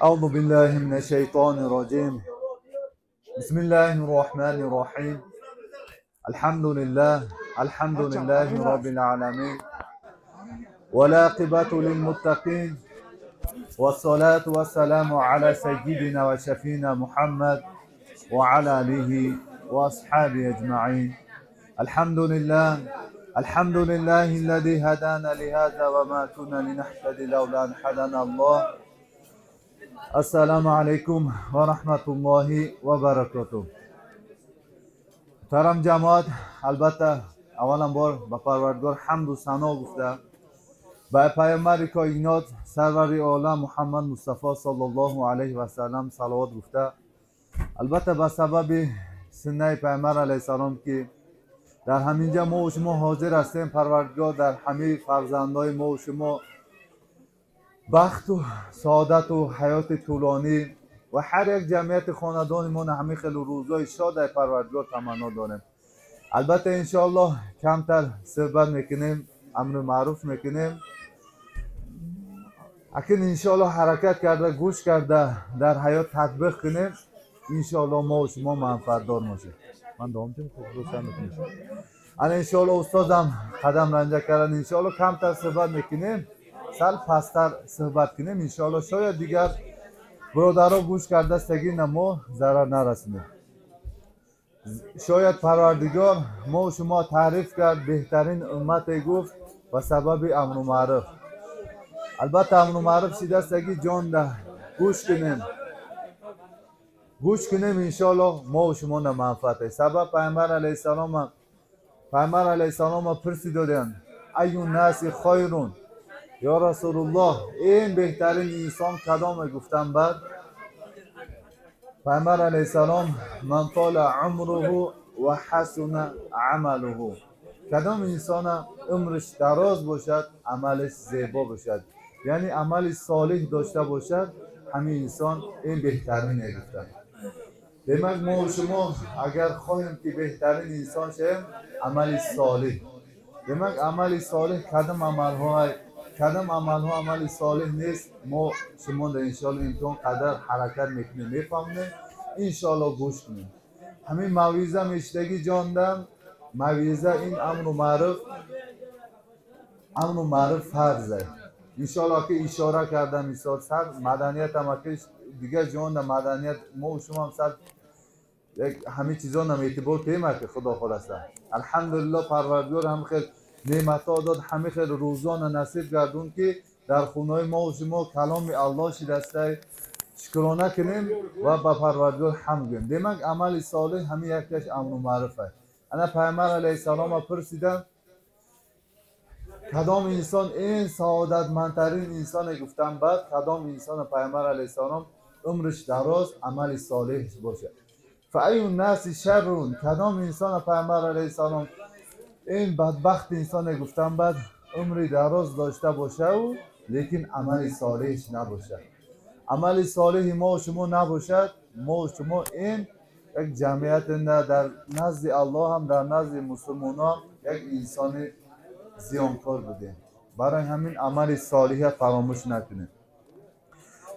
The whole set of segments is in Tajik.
أعوذ بالله من الشيطان الرجيم. بسم الله الرحمن الرحيم. الحمد لله، الحمد لله رب العالمين، والعاقبة للمتقين، والصلاة والسلام على سيدنا وشفينا محمد وعلى آله وأصحابه أجمعين. الحمد لله، الحمد لله الذي هدانا لهذا وما كنا لنهتدي لولا أن هدانا الله. السلام علیکم و رحمت الله و برکاته. محترم جماعت، البته اولا بار به پروردگار حمد و ثنا گفته، به پیامبر کائنات سرور عالم محمد مصطفی صلی الله علیه و سلم صلوات گفته. البته به سبب سنه پیامبر علیه السلام که در همینجا ما و شما حاضر هستیم، پروردگار در همه فرزندای ما و شما بخت و سعادت و حیات طولانی و هر یک جمعیت خاندان ما همه خیلی روزای شاد در پروردگار تمنا داریم. البته انشاءالله کمتر صحبت میکنیم، امر معروف میکنیم، اکنون انشاءالله حرکت کرده، گوش کرده، در حیات تطبیق کنیم، انشاءالله ما و شما منفعت دار باشیم. من دوام تیم خوب روشن میکنیم. انا انشاءالله استادم قدم رنجه کردن، انشاءالله کمتر صحبت میکنیم، سال پستر صحبت کنیم، انشاءالله شاید دیگر برادرها گوش کرده سگین ما ضرر نرسونیم. شاید پروردگار ما و شما تعریف کرد، بهترین امت گفت و سبب امر و معروف. البته امر و معروف شده سگی جان ده گوش کنیم، گوش کنیم، انشاءالله ما و شما نه منفعت. سبب پیامبر علیه السلام، پیامبر علیه السلام پرسیدن ای الناس خیرون یا رسول الله، این بهترین انسان کدام؟ گفتن بعد پیامبر علیه السلام من طال عمره و حسن عمله، کدام انسان عمرش دراز باشد، عملش زیبا باشد، یعنی عمل صالح داشته باشد، همین انسان این بهترین گفتن. demak ما و شما اگر خواهیم که بهترین انسان شویم، عمل صالح. demak عمل صالح کدام عملهای، کدام عملها عمل صالح نیست، ما شما در انشاءالله امکان قدر حرکت میکنیم، میفهمیم، انشاءالله گوش کنیم. همین موعظه میشتگی جاندم، موعظه این امر و معروف، امر و معروف فرضه. انشاءالله که اشاره کردم مثال سر مدنیت هم که دیگه جان مدنیت ما و شما هم سر یک همه چیزا هم اعتبار تیم که خدا خلاصه. الحمدلله پروردگار هم خیلی نعمت‌ها داد، همه خیلی روزانه نصیب گردون که در خونه‌های ما و شما کلام الله شدسته شکرانه کنیم و به پروردگار حمد گوییم. demak عمل صالح همه یکش امر و معروفه. انا پیامبر علیه السلام پرسیدم کدام انسان این سعادتمندترین انسان؟ گفتم بعد کدام انسان؟ پیامبر علیه السلام عمرش دراز، عمل صالح باشه. فای الناس شر، کدام انسان؟ پیامبر علیه السلام این بدبخت انسان؟ گفتم بعد عمری دراز داشته باشه و لیکن عمل صالحش نباشه. عمل صالح ما و شما نباشد، ما و شما این یک جمعیت نه در نزد الله هم در نزد مسلمان یک انسان زیانکار بودیم. برای همین عمل صالح فراموش نکنیم.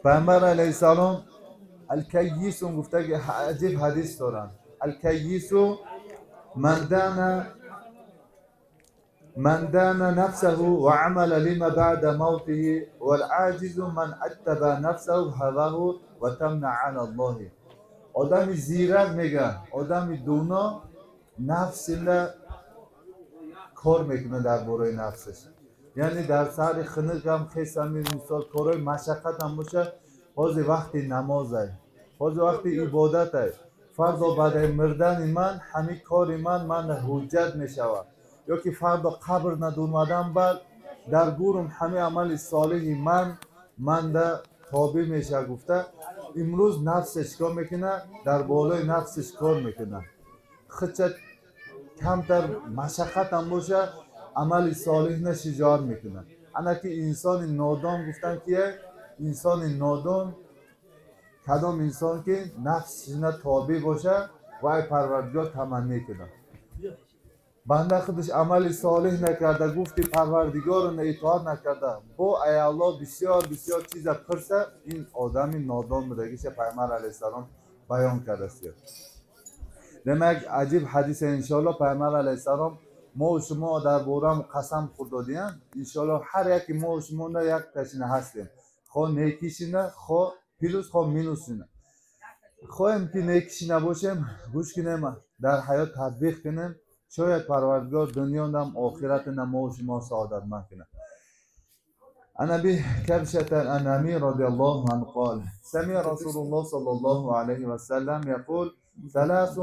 پیامبر علیه السلام الکیس گفته که عجیب حدیث دارن، الکیس من دان من دان نفسه وعمل لما بعد موته والعاجز من اتبع نفسه هواه وتمنع على الله. آدم زیرک میگه، آدم دونا نفس کار میکنه در برای نفسش، یعنی در سر خنک هم خیلی مثال کارهای مشقت هم باشه، باز وقتی نمازه، باز وقتی عبادته، فردا بعد مردن من همه کار من حجت میشود، یا که فردا قبر ندومدن بعد در گورم همه عمل صالح من ده تابع میشه. گفته امروز نفسش کار میکنه، در بالای نفسش کار میکنه، خودش کمتر مشقت هم باشه عمل صالح نشجار میکنه. انا که انسان نادان گفتن که انسان نادان کدام انسان که نفسش نه تابع باشه و ای پروردگار تمنی کنه. Банда худаш амали солеҳ накарда, гуфти Парвардигорро итоат накарда, бо ай Аллоҳ бисёр бисёр чиза пурса, ин одами нодон будагиша Пайғамбар алайҳиссалом баён кардааст. Демак, аҷиб ҳадисе. Иншоаллоҳ, Пайғамбар алайҳиссалом мо шумо дар борам қасам хӯрдодиян. Иншоаллоҳ, ҳар яки мо шумо як ташина ҳастем, хо некишина, хо плюс, хо минусина. Хоҳем ки некишина бошем, гӯш кунем, дар ҳаёт татбиқ кунем, шояд Парвардигор дунёнам охиратина мо шумо саодатманд кунад. عن أبي كبشة الأنمي رضي الله عنه قال: سمع رسول الله صلى الله عليه وسلم يقول: ثلاث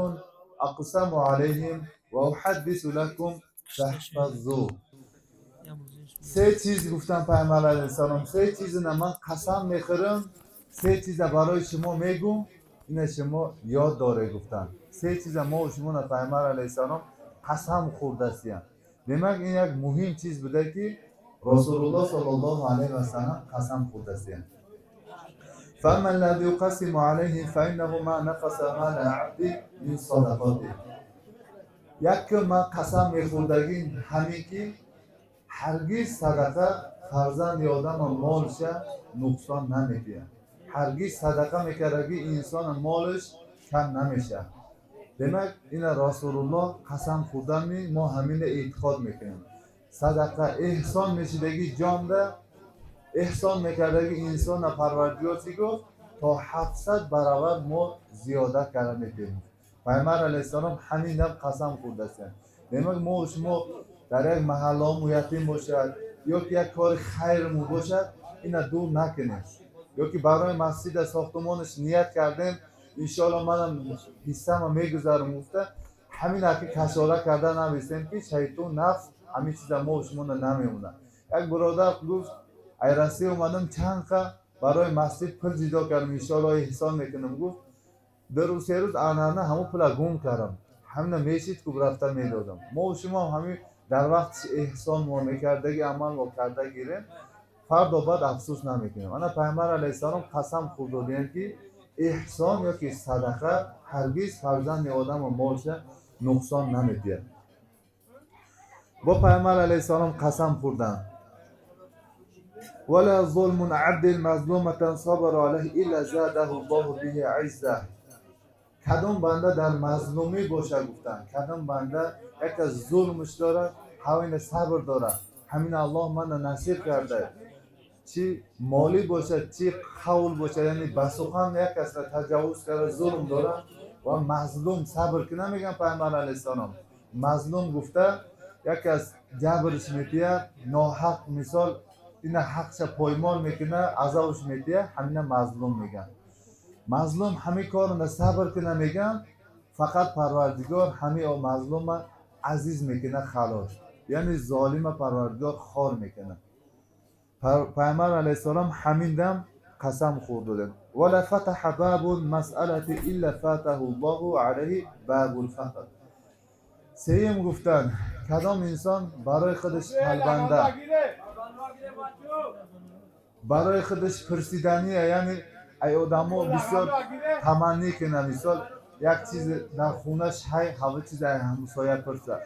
أقسم عليهم وأحدث لكم فاحفظوه. سه چیز گفتن پیامبر علیه السلام، سه چیز من قسم میخورم، سه چیز برای شما میگم، اینه شما یاد داره گفتن. سه چیز ما و شما پیامبر علیه السلام قسم خوردستیم. Demak, این یک مهم چیز بوده که رسول الله صلی الله علیه و سلم قسم خوردستیم. فاما الذي يقسم عليه فانه ما نقص مال عبد من صدقاته. یک من قسم میخوردگی همین که هرگز صدقه فرزند آدم مالش نقصان نمیده. هرگز صدقه میکردگی انسان مالش کم نمیشه. Demak, ина Расулуллоҳ қасам хӯрданми, мо ҳамина эътиқод мекунем. Садақа эҳсон мешидаги ҷонда эҳсон мекардаги инсона Парвардигор чӣ гуфт? То 700 баробар мо зиёда карда метиҳем. Пайғамбар алайҳиссалом ҳаминам қасам хӯрдастанд. Демак, мо шумо дар як маҳаллаому ятим бошад ё ки як кори хайрму бошад, ина дур накунем. Ё ки барои масҷида сохтумонаш ният кардем, иншоаллоҳ манам ҳиссама мегузарам гуфта, ҳамин аки кашола карда нависем, ки шайтон нафс ҳамин чиза мо шумона намемонад. Як бародар гуфт: ай Россия омадам, чанд қа барои масҷид пул ҷидо кардам, иншоаллоҳ эҳсон мекунам гуфт. 2 рӯз 3 рӯз анана ҳамон пула гум кардам, ҳамина мешид ку рафта медодам. Мо шумо ҳамин дар вақти эҳсон мо мекардаги амал мо карда гирем, фардо баъд афсӯс намекунем. Ана Пайғамбар алайҳиссалом қасам хӯрдодиянд, ки эҳсон ё ки садақа ҳаргиз фарзанди одаму молша нуқсон намедиҳад. Бо Пайғамбар алайҳиссалом қасам хӯрданд: ولا ظلم عبد مظلومة صبر عليه إلا زاده الله به عزة. کدام بنده در مظلومی باشه گفتن، کدام بنده یک از ظلمش داره، همین صبر داره، همین الله من نصیب کرده، چی مالی باشه چی قول باشه، یعنی به سخن یک کس را تجاوز کرده، ظلم داره و مظلوم صبر کنه. میگن پیامبر علیه السلام مظلوم گفته یک از جبرش میتیه، ناحق، مثال اینا حقش پایمال میکنه، عذابش میتیه، همینا مظلوم میگن. مظلوم همه کار صبر کنه، میگن فقط پروردگار همه او مظلوم عزیز میکنه خلاص، یعنی ظالم پروردگار خار میکنه. پیامبر علیه السلام همین دم قسم خورد: ولا فتح باب المسألة إلا فتح الله عليه باب الفقر. سیم گفتن کدام انسان برای خودش طلبنده، برای خودش پرسیدنیه، یعنی ای آدمو بسیار تمنی کنه، مثال یک چیز در خونش های همه چیز ای همسایه پرسه،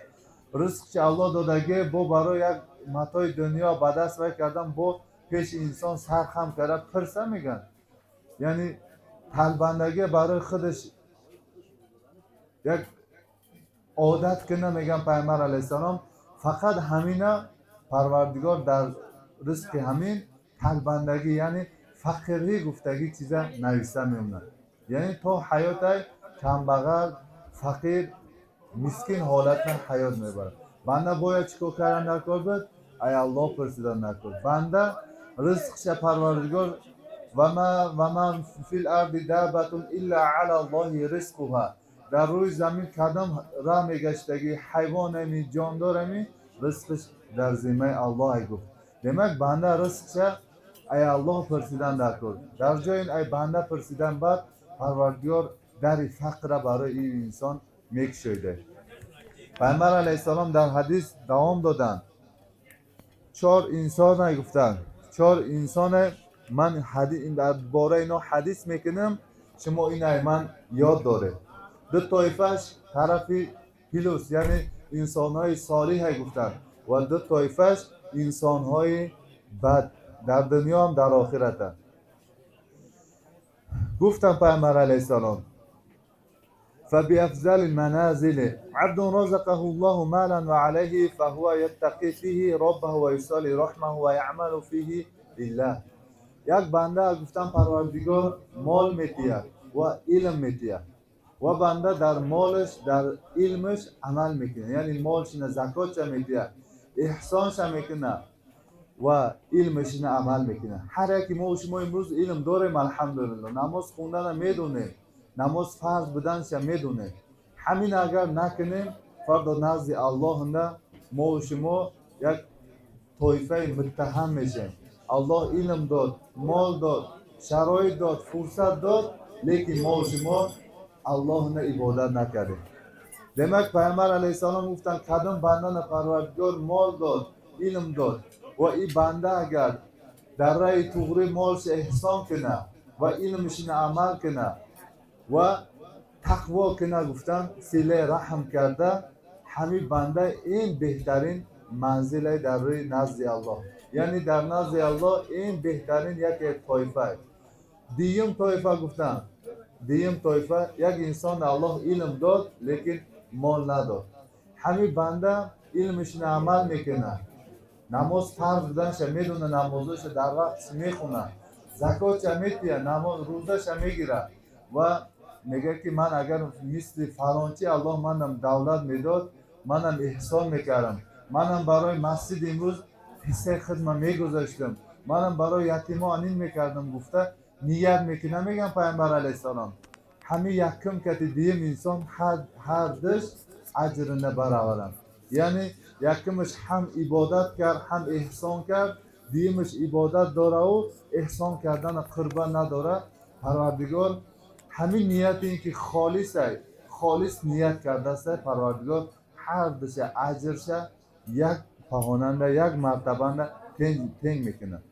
رزق که الله دادگی با برای یک متای دنیا به دست وای کردن، با پیش انسان سر خم کرده پرسه میگن. یعنی طلبندگی برای خودش یک عادت کنه. میگن پیامبر علیه السلام فقط همینه پروردگار در رزق همین طلبندگی یعنی فقیری گفتگی چیزا نویسه میمونه، یعنی تا حیات کمبغل فقیر مسکین حالت حیات میبره. بنده باید چیکار کردن نکار بود؟ ای الله پرسیدن نکار. بنده رزقش پروردگار و ما فی الارض دابة الا علی الله رزقها. در روی زمین کدام راه میگشتگی حیوان می جاندار می رزقش در ذمه الله گفت. Demak, банда ризқша ай Аллоҳ пурсидан даркор. Дар ҷои ин ай банда пурсидан баъд Парвардигор дари фақра барои ин инсон мекушоида. Пайғамбар алайҳиссалом дар ҳадис давом доданд: чор инсоне гуфтанд, чор инсоне ман дар бораи ино ҳадис мекунам, шумо инай ман ёд доред. Ду тоифаш тарафи плюс, яъне инсонҳои солиҳе гуфтанд ва ду тоифаш инсонҳои бад дар дунё ҳам дар охирата. Гуфтанд Пайғамбар алайҳиссалом: فبأفضل المنازل عبد رزقه الله مالا وعليه فهو يتقي فيه ربه ويصلي رحمه ويعمل فيه لله. یک بنده گفتن پروردگار مال میتیه و علم میتیه و بنده در مالش در علمش عمل میکنه، یعنی مالش نه زکاتش میتیه، احسانش میکنه و علمش نه عمل میکنه. هر یکی ما و شما امروز علم داریم الحمدلله، نماز خوندن میدونیم، намоз фарз буданша медонем. Ҳамин агар накунем, фардо назди Аллоҳ мо ва шумо як тоифаи муттаҳам мешем. Аллоҳ илм дод, мол дод, шароит дод, фурсат дод, лекин мо ва шумо Аллоҳна ибодат накардем. Демак Пайғамбар алайҳиссалом гуфтанд: кадом бандана Парвардигор мол дод, илм дод ва ин банда агар дар раи туғри молша эҳсон кунад ва илмшина амал кунад ва тақво кунад, гуфтанд силаи раҳм карда, ҳамин банда ин беҳтарин манзиле дар рӯи назди Аллоҳ, яъне дар назди Аллоҳ ин беҳтарин яке тоифа. Дуюм тоифа гуфтанд, дуюм тоифа як инсон Аллоҳ илм дод, лекин мол надод. Ҳамин банда илмишро амал мекунад, намоз фарз буданша медонад, намозоша дар вақтш мехонад, закотша метиҳад, намоз рӯзаша мегирад ва мегӯяд ки ман агар мисли фалончи Аллоҳ манам давлат медод, манам эҳсон мекардам, манам барои масҷид имрӯз ҳиссаи хидма мегузоштам, манам барои ятимо анин мекардам гуфта ният мекунам. Мегӯям Пайғамбар алайҳиссалом ҳамин якум кати дуюм инсон ҳар душ аҷрина бароваранд. Яъне якумаш ҳам ибодат кард, ҳам эҳсон кард, дуюмаш ибодат дораву эҳсон кардана қурба надорад. Парвардигор ҳамин нияти ин ки холисай, холис ният кардааст, Парвардигор ҳар душа аҷрша як паҳонанда, як мартабанда тенг мекунад.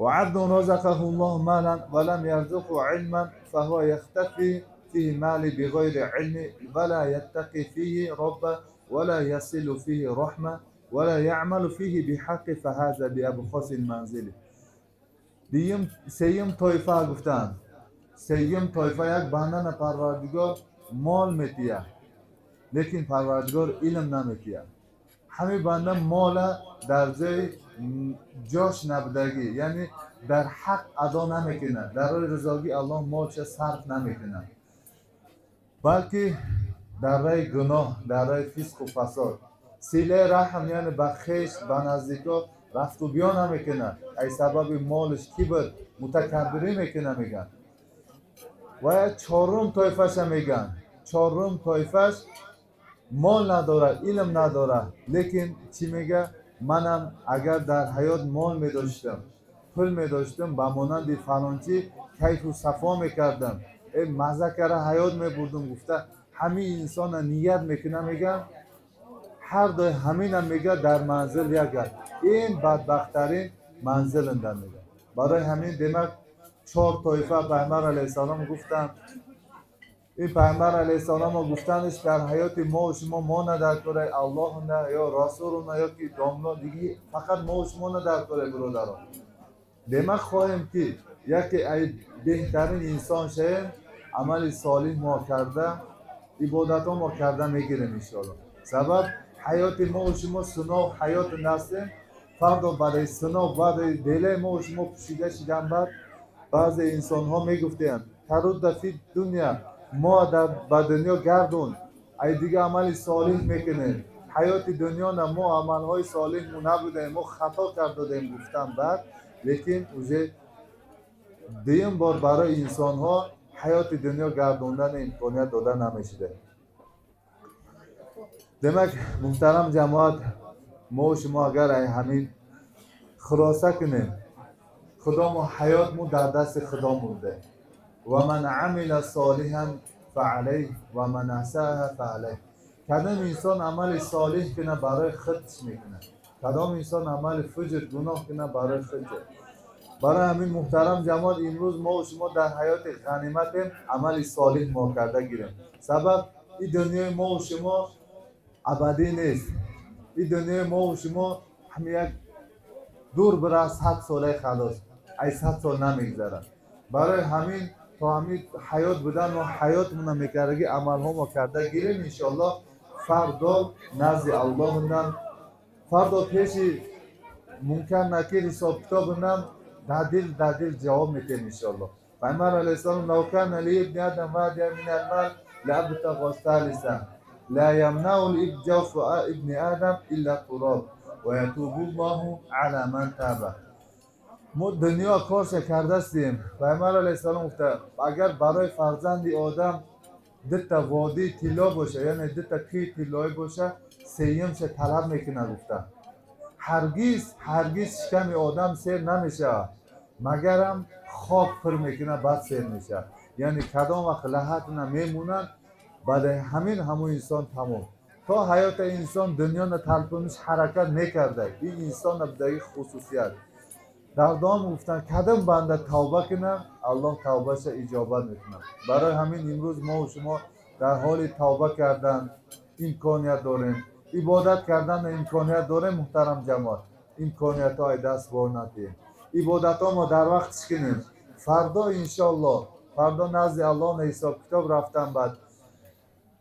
وعبد رزقه الله مالا ولم يرزقه علما فهو يختفي فيه مال بغير علم ولا يتقي فيه ربه ولا يصل فيه رحمة ولا يعمل فيه بحق فهذا بأبخس المنزل. سيم طائفة گفتند، سیم طایفه یک بندن پروردگار مال میتیه، لیکن پروردگار علم نمیتیه. همین بنده مال در جای جاش نبودگی، یعنی در حق ادا نمیکنه، در راه رضاگی الله مالش صرف نمیکنه، بلکه در راه گناه، در راه فسق و فساد، سیله رحم یعنی به خویش به نزدیکا رفت و بیا نمیکنه، ای سبب مالش کبر متکبری میکنه میگن. و چهارم طایفه‌ش میگن، چهارم طایفه‌ش مال نداره، علم نداره، لیکن چی میگه؟ منم اگر در حیات مال میداشتم، پول میداشتم، به مانند فلانچی کیف و صفا میکردم، ای مزه کرده حیات میبردم گفته همین انسان نیت میکنه. میگن هر دو همینم میگه در منزل یک این بدبختترین منزل اندر میگه. برای همین demak چهار طایفه پیامبر علیه السلام گفتند. این پیامبر علیه السلام گفتنش در حیات ما و شما ما نه در کاره الله نه یا رسول نه یا که داملا دیگه، فقط ما و شما نه در کاره برادران. demak خواهیم که یکی ای بهترین انسان شیم، عمل صالح ما کرده، عبادت ما کرده میگیریم انشاءالله. سبب حیات ما و شما سناو حیات نستیم، فردا برای سناو بعد دل ما و شما پوشیده شدن. بعد بعضی انسان ها میگفتند ترود فی دنیا، ما در به دنیا گردون، ای دیگه عمل صالح میکنیم، حیات دنیا نه ما عملهای صالح مو نبودیم، ما خطا کردیم گفتم بعد، لیکن اوجه دیم بار برای انسان ها حیات دنیا گردوندن امکانیت داده نمیشده. demak muhtaram jamoat, ما و شما اگر ای همین خلاصه کنیم، خدا ما حیات مو در دست خدا مونده و من عمل صالحا فعلیه و من اساء فعلیه. کدام انسان عمل صالح کنه برای خودش میکنه، کدام انسان عمل فجر گناه کنه برای خودش. برای همین محترم جماعت امروز ما و شما در حیات غنیمتیم، عمل صالح ما کرده گیریم. سبب این دنیای ما و شما Абадӣ нест. Ин дунёи мо шумо ҳам як дур бира 100 солаи халос, ай 100 сол намегзарад. Барои ҳамин то ҳамин ҳаёт будан мо ҳаётмона мекардаги амалҳо мо карда гирем, иншоаллоҳ фардо назди Аллоҳунам, фардо пеши Мункар Накир ҳисоб китобунам дар дил ҷавоб метем, иншоаллоҳ. Пайғамбар алайҳиссалом: лав кана ли ибни адам вадия мин ал-мал лаабтаға салисан ла ямнау ҷавфу ибни адам илла туроб ва ятубу Аллоҳу ала ман таба. Мо дунё корша кардастем. Пайғамбар алайҳиссалом гуфта, агар барои фарзанди одам дута водии тилло боша, яъне дута кӯи тиллоӣ боша, сеюмша талаб мекунад, гуфта. Ҳаргиз ҳаргиз шиками одам сер намешавад, магарам хок пур мекунад, баъд сер мешавад. Яъне кадом вақт лаҳатна мемонад, баъди ҳамин ҳамун инсон тамом. То ҳаёти инсон дунёна талпуниш ҳаракат мекарда, ин инсона будаги хусусият. Дар дом гуфтанд, кадом банда тавба кунад, Аллоҳ тавбаша иҷобат мекунад. Барои ҳамин имрӯз мо шумо дар ҳоли тавба кардан имконият дорем, ибодат кардан имконият дорем. Муҳтарам ҷамоат, имкониятҳои даст бор надиҳем, ибодатҳо мо дар вақтш кунем. Фардо иншоаллоҳ, фардо назди Аллоҳ ҳисоб китоб рафтан баъд,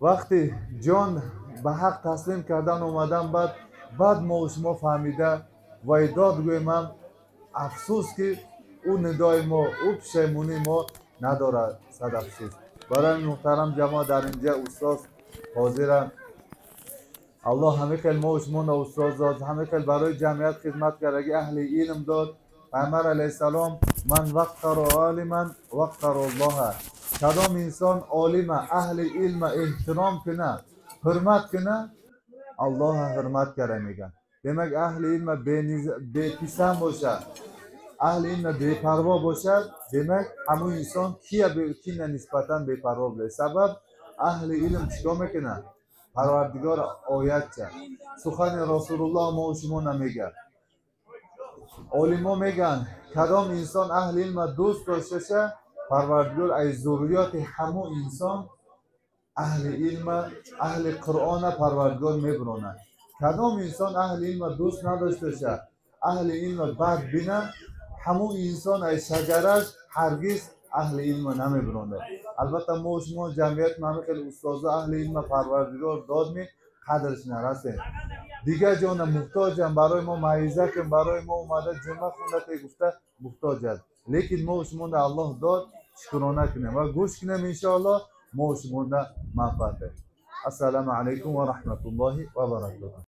вақти ҷон ба ҳақ таслим кардан омадан баъд мо шумо фаҳмида вайдод гӯемам, афсӯс ки ӯ нидои мо, ӯ пушаймонии мо надорад, сад афсӯс. Барои муҳтарам ҷамоат, дар инҷа устоз ҳозиранд. Аллоҳ ҳамин хел мо шуморо устоз дод, ҳамин хел барои ҷамъият хизмат кардаги аҳли илм дод. Пайғамбар алайҳиссалом: ман ваққара олиман ваққара Аллоҳа. Кадом инсон олима, аҳли илма эҳтиром кунад, ҳурмат кунад, Аллоҳа ҳурмат кара, мегӯянд. Демак, аҳли илма беписанд бошад, аҳли илма бепарво бошад, демак ҳамун инсон кина нисбатан бепарво буда. Сабаб, аҳли илм чикор мекунад? Парвардигор оятча, сухани Расулуллоҳ мо шумо намегӯяд. Олимо мегӯянд, кадом инсон аҳли илма дӯст дошташа, Парвардигор аз зурриёти ҳамун инсон аҳли илма, аҳли Қуръона Парвардигор мебуронад. Кадом инсон аҳли илма дӯст надошташа, аҳли илма бад бина, ҳамун инсон аз шаҷараш ҳаргиз аҳли илма намебуронад. Албатта мо шумо ҷамъият ҳамин хел устозо аҳли илма Парвардигор додми, қадрш нарасем. Дигар ҷона муҳтоҷам, барои мо маиза кун, барои мо омада ҷумъа хундате гуфта муҳтоҷ аст. Лекин мо шумода Аллоҳ дод, шукрона кунем ва гӯш кунем, иншоаллоҳ мо шумода манфаат. Ассалому алайкум ва раҳматуллоҳи ва баракотуҳ.